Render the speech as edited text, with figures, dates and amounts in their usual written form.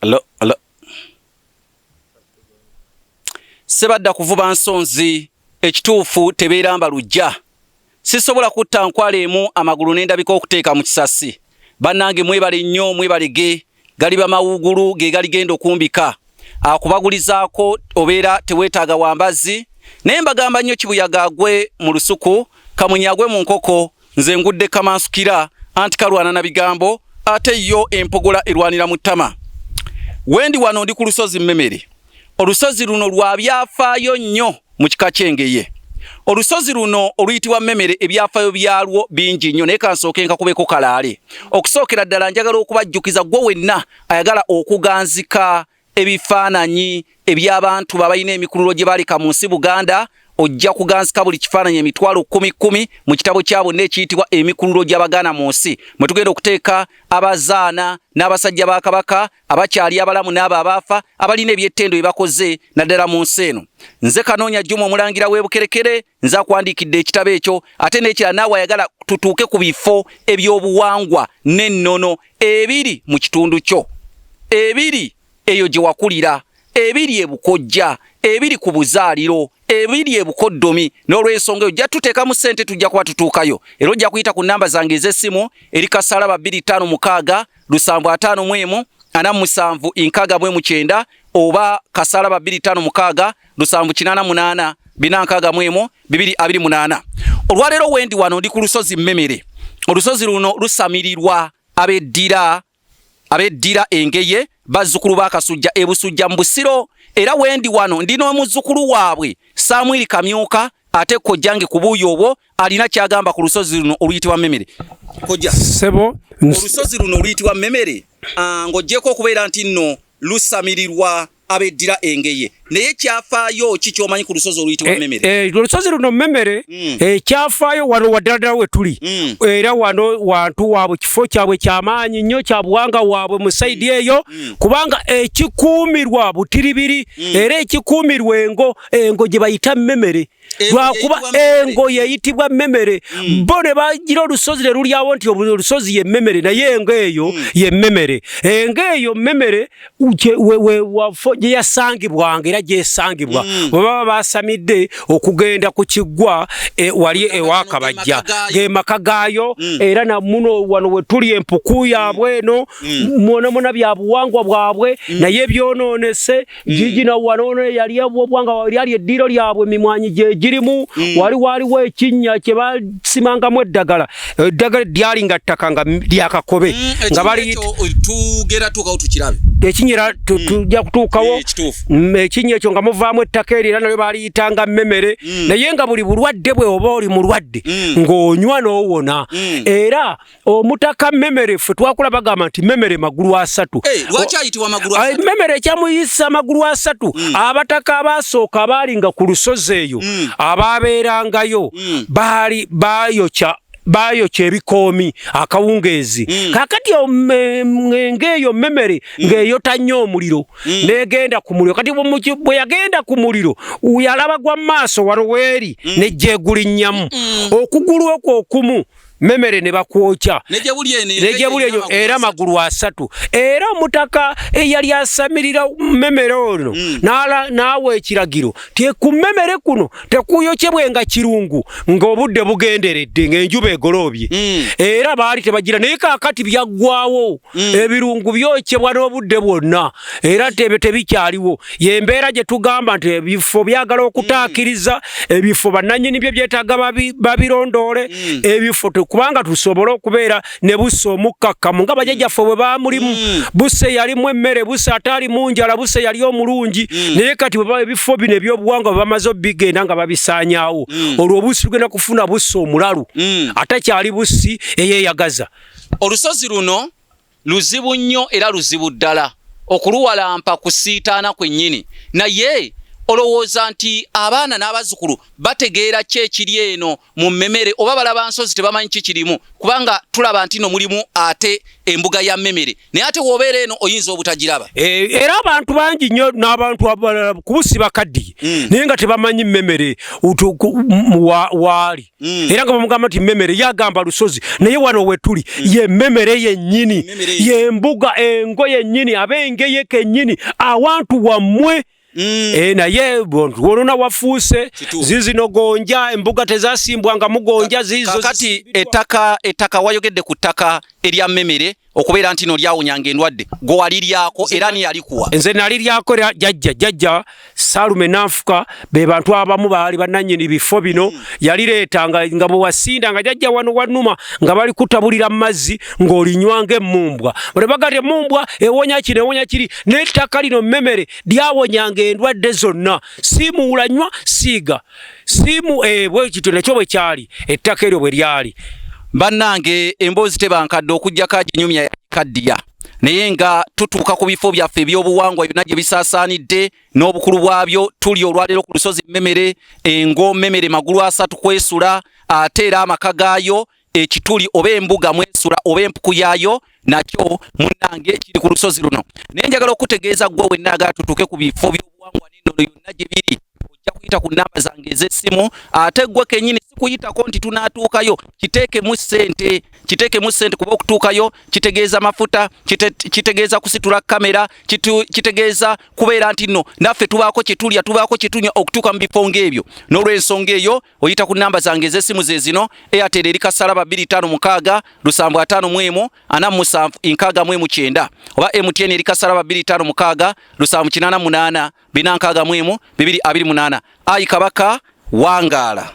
Alo, alo. Sebadda kuvuba nsonzi ekituufu tebeeramba lujja. Sisobola kutta nkwala emu amagulu ne ndabika okuteeka mu kisasi. Bannange mwebale nnyo mwebalege galiba mawuugulu ge galigenda okumbika. Akubagulizaako obeera teweetaaga wambazi naye mbagamba nnyo kibuyaga agwe mu lusuku kamunye agwe mu nkoko nze ngudde kamansukira anti kalwana na bigambo ate yo empogola erwanira mu ttama. Wendi wano ndi ku lusozi Mmemere. Olusozi luno lwa byafaayo nnyo mu kika ky'Engeye. Olusozi luno oluyitibwa Mmemere ebyafaayo byalwo bingi nnyo naye kansooke nkakubeko kalaale. Okusookera ddala njagala okubajjukiza ggwe wenna ayagala okuganzika ebifaananyi eby'abantu babalina emikululo gye baleka mu nsi Buganda ojja kuganzika buli kifaananyi emitwalo kkumi kkumi mu kitabo kya bonna ekiyitibwa Emikululo gy'Abaganda mu nsi mwe tugenda okuteeka abazaana n'abasajja ba Kabaka abakyali abalamu n'abo abaafa abalina ebyettendo bye bakoze naddala mu nsi eno. Nze Kanoonya Juma Omulangira w'e Bukerekere nze akuwandiikidde ekitabo ekyo ate n'ekirala naawe ayagala tutuuke ku bifo ebyobuwangwa n'ennono ebiri mu kitundu kyo ebiri eyo gye wakulira ebiri ebukojja ebiri ku buzaaliro ebiri ebukoddomi n'olw'ensonga eyo ojja tuteekamu ssente tujja kuba tutuukayo era ojja kuyita ku nnamba zange ez'essimu eri kasalaba 256 751 47 69 oba kasalaba 256 788 461 228. Olwaleero wendi wano ndi ku lusozi Mmemere. Olusozi luno lusamirirwa abeddira abeddira Engeye bazzukulu ba Kasujja e Busujja mu Busiro era wendi wano ndi n'omuzzukulu waabwe Samwiri Kamyuka ate kojjange ku buuyi obwo alina kyagamba ku lusozi luno oluyitibwa Mmemere. Kojja ssebo, olusozi luno oluyitibwa Mmemere ng'oggyeko okubeera nti nno lusamirirwa abeddira Engeye naye kyafaayo ki ky'omanyi ku lusozi oluyitibwa Mmemere? Olusozi luno Mmemere ekyafaayo wano waddala ddala we tuli era wano wantu waabwe kifo kyabwe kyamaanyi nnyo kya buwanga waabwe mu sayidi eyo kubanga ekikuumirwa butiribiri era ekikuumirwa engo engo gye bayita Mmemere lwakuba engo yeyitibwa Mmemere bo ne bagira olusozi ne lulyawo nti olusozi ye Mmemere naye engo eyo ye Mmemere. Engo eyo Mmemere gye yasangibwanga era gyesangibwa bwe baba basamidde okugenda ku kiggwa wali ewakabajja ge maka gaayo era namuno wano we tuli empuku yaabwe eno mwona mwona bya buwangwa bwabwe naye byonoonese. Jiji na wano yali obwanga lyali eddiiro lyabwe mimwanyi gye girimu wali waliwo ekinnya kye basimangamu eddagala eddagala lyali nga ttaka nga lyakakobe nga bali tugera tuukawo tukirabe ekinnya era tujja kutuukawo ekinnya ekyo nga muvaamu ettaka eryo era nalyo baliyitanga Mmemere naye nga buli bulwadde bwe oba oli mulwadde ng'onywa n'owona era omutaka Mmemere ffe twakula bagamba nti Mmemere magulu asatu. Lwaki ayitibwa magulu asatu? Mmemere ekyamuyisa magulu asatu abataka abaasooka abaalinga ku lusozi eyo abaabeerangayo baali bayokya bayokya ebikoomi akawungeezi kakati ng'eyo Mmemere ng'eyota nnyo omuliro n'egenda ku muliro kati bwe yagenda ku muliro yalaba gwa maaso wano weeri nejjeegulinnyamu okugulu okwo okumu Mmemere ne bakwokya nejebuli eyo era magulu asatu era omutaka eyali asamirira Mmemere ono n'awa ekiragiro ti ku Mmemere kuno tekuyokyebwe nga kirungu ng'obudde bugenderedde ng'enjuba egoloobye era baali tebagira naye kaakati byaggwawo ebirungu byokyebwa n'obudde bwonna era tebyo tebikyaliwo. Y'embeera gye tugamba nti ebifo byagala okutaakiriza ebifo bannannyini byo byetaaga babirondoole ebifo kubanga tusobole okubeera ne busa omukkakkamu nga bajjajjaffe bwe baamulimu. Busa yalimu emmere, busa ataalimu njala, busa yali omulungi naye kati bwe ebifo bino ebyobuwangwa bwe bamaze obigenda nga babisaanyaawo olwo obusi tugenda kufuna busa omulalu atakyali busi eyeeyagaza. Olusozi luno luzibu nnyo era luzibu ddala okuluwalampa kusiitaana kwennyini naye Olowooza nti abaana n'abazzukulu bategeera ki ekiri eno mu Mmemere, oba balaba nsozi tebamanyi ki kirimu? Kubanga tulaba nti no mulimu ate embuga ya Mmemere, naye ate w'obeera eno oyinza obutagiraba. Eh, era abantu bangi nnyo n'abantu abalala kubusi bakaddiye naye nga tebamanyi Mmemere waali. Era nga bamugamba nti Mmemere, yagamba lusozi, naye wano wetuli ye Mmemere yennyini, yembuga engo yennyini, ab'engeye kennyini, awantu wammwe. Naye wonona wafuuse zizino gonja, embuga tezasimbwanga mugonja zizo. Kakati ettaka wayogedde ku ttaka erya Mmemere okubeera nti no lyawonyanga endwadde, gwe waliryako era ni yalikuwa? Nze naliryako era jjajja Salume Nanfuka, be bantu abamu baali bannannyini bifo bino. Yalireeta nga bwe wasinda nga jjajja wano wannuma, nga bali kutabulira mu mazzi ng'olinywa ng'emmumbwa. Bwe bagati emmumbwa ewonya kino, ewonya kiri, n'ettaka lino Mmemere lyawonyanga endwadde zonna. Siimuwula, nywa, siiga siimu bwe kityo nakyo bwe kyali, ettaka eryo bwe lyali. Bannange, emboozi tebankadde okuggyako aginyumya kaddiya, naye nga tutuuka ku bifo byaffe ebyobuwangwa byonna gye bisaasaanidde n'obukulu bwabyo. Tuli olwaleero ku lusozi Mmemere, engo Mmemere magulu asatu kwesula, ate era amaka gaayo ekituli oba embuga mwesula oba empuku yaayo nakyo munnange kiri ku lusozi luno. Naye njagala okutegeeza ggwe wenna agala tutuuke ku bifo by'obuwangwa n'ennono yonna gye biri, ojja kuyita ku namba zange ez'essimu. Ate ggwe kennyini sikuyitako nti tunaatuukayo, kiteekemu ssente, kiteekemu ssente, kuba okutuukayo kitegeeza mafuta, kitegeeza kusitula kamera, kitegeeza kubeera nti nno naffe tubaako kye tulya, tubaako kye tunywa okutuuka mu bifo ng'ebyo. N'olw'ensonga eyo oyita ku namba zange ez'essimu ze zino: Airtel eri kasalaba 256 751 47 69, oba MTN eri kasalaba 256 788 461 228. Ayi Kabaka, wangaala.